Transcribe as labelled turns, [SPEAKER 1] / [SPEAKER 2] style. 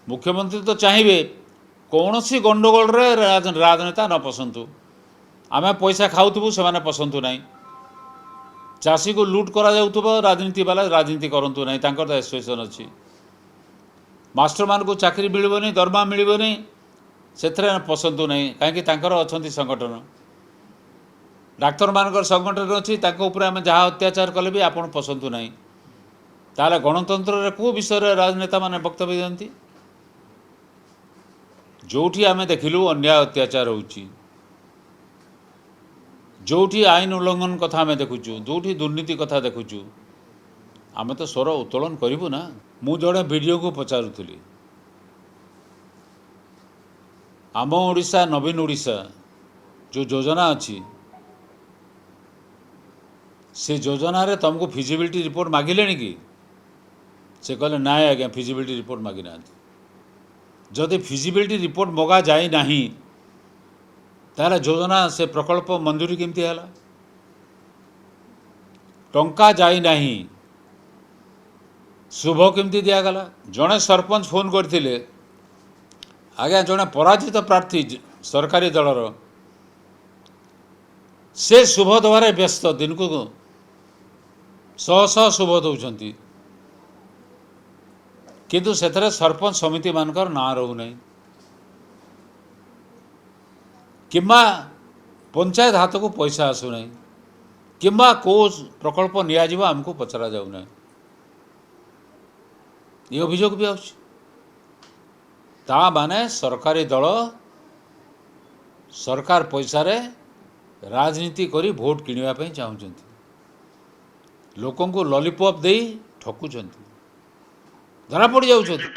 [SPEAKER 1] ମୁଖ୍ୟମନ୍ତ୍ରୀ ତ ଚାହିଁବେ କୌଣସି ଗଣ୍ଡଗୋଳରେ ରାଜନେତା ନ ପଶନ୍ତୁ। ଆମେ ପଇସା ଖାଉଥିବୁ, ସେମାନେ ପଶନ୍ତୁ ନାହିଁ। ଚାଷୀକୁ ଲୁଟ୍ କରାଯାଉଥିବ, ରାଜନୀତି ବାଲା ରାଜନୀତି କରନ୍ତୁ ନାହିଁ, ତାଙ୍କର ତ ଆସୋସିଏସନ୍ ଅଛି। ମାଷ୍ଟରମାନଙ୍କୁ ଚାକିରି ମିଳିବନି, ଦରମା ମିଳିବନି, ସେଥିରେ ପଶନ୍ତୁ ନାହିଁ, କାହିଁକି ତାଙ୍କର ଅଛନ୍ତି ସଂଗଠନ। ଡାକ୍ତରମାନଙ୍କର ସଂଗଠନ ଅଛି, ତାଙ୍କ ଉପରେ ଆମେ ଯାହା ଅତ୍ୟାଚାର କଲେ ବି ଆପଣ ପଶନ୍ତୁ ନାହିଁ। ତାହେଲେ ଗଣତନ୍ତ୍ରରେ କେଉଁ ବିଷୟରେ ରାଜନେତାମାନେ ବକ୍ତବ୍ୟ ଦିଅନ୍ତି? ଯେଉଁଠି ଆମେ ଦେଖିଲୁ ଅନ୍ୟାୟ ଅତ୍ୟାଚାର ହେଉଛି, ଯେଉଁଠି ଆଇନ ଉଲ୍ଲଂଘନ କଥା ଆମେ ଦେଖୁଛୁ, ଯେଉଁଠି ଦୁର୍ନୀତି କଥା ଦେଖୁଛୁ, ଆମେ ତ ସ୍ୱର ଉତ୍ତୋଳନ କରିବୁ ନା। ମୁଁ ଜଣେ ବିଡ଼ିଓକୁ ପଚାରୁଥିଲି, ଆମ ଓଡ଼ିଶା ନବୀନ ଓଡ଼ିଶା ଯେଉଁ ଯୋଜନା ଅଛି, ସେ ଯୋଜନାରେ ତୁମକୁ ଫିଜିବିଲିଟି ରିପୋର୍ଟ ମାଗିଲେଣି କି? ସେ କହିଲେ, ନାଇଁ ଆଜ୍ଞା, ଫିଜିବିଲିଟି ରିପୋର୍ଟ ମାଗିନାହାନ୍ତି। ଯଦି ଫିଜିବିଲିଟି ରିପୋର୍ଟ ମଗା ଯାଇନାହିଁ, ତାହେଲେ ଯୋଜନା, ସେ ପ୍ରକଳ୍ପ ମଞ୍ଜୁରୀ କେମିତି ହେଲା? ଟଙ୍କା ଯାଇନାହିଁ, ଶୁଭ କେମିତି ଦିଆଗଲା? ଜଣେ ସରପଞ୍ଚ ଫୋନ୍ କରିଥିଲେ, ଆଜ୍ଞା ଜଣେ ପରାଜିତ ପ୍ରାର୍ଥୀ ସରକାରୀ ଦଳର, ସେ ଶୁଭ ଦେବାରେ ବ୍ୟସ୍ତ, ଦିନକୁ ଶହ ଶହ ଶୁଭ ଦେଉଛନ୍ତି, କିନ୍ତୁ ସେଥିରେ ସରପଞ୍ଚ ସମିତିମାନଙ୍କର ନାଁ ରହୁନାହିଁ କିମ୍ବା ପଞ୍ଚାୟତ ହାତକୁ ପଇସା ଆସୁନାହିଁ କିମ୍ବା କେଉଁ ପ୍ରକଳ୍ପ ନିଆଯିବ ଆମକୁ ପଚରା ଯାଉନାହିଁ। ଏ ଅଭିଯୋଗ ବି ଆସୁଛି। ତା ମାନେ ସରକାରୀ ଦଳ ସରକାର ପଇସାରେ ରାଜନୀତି କରି ଭୋଟ କିଣିବା ପାଇଁ ଚାହୁଁଛନ୍ତି, ଲୋକଙ୍କୁ ଲଲିପପ୍ ଦେଇ ଠକୁଛନ୍ତି, ଧରା ପଡ଼ିଯାଉଛନ୍ତି।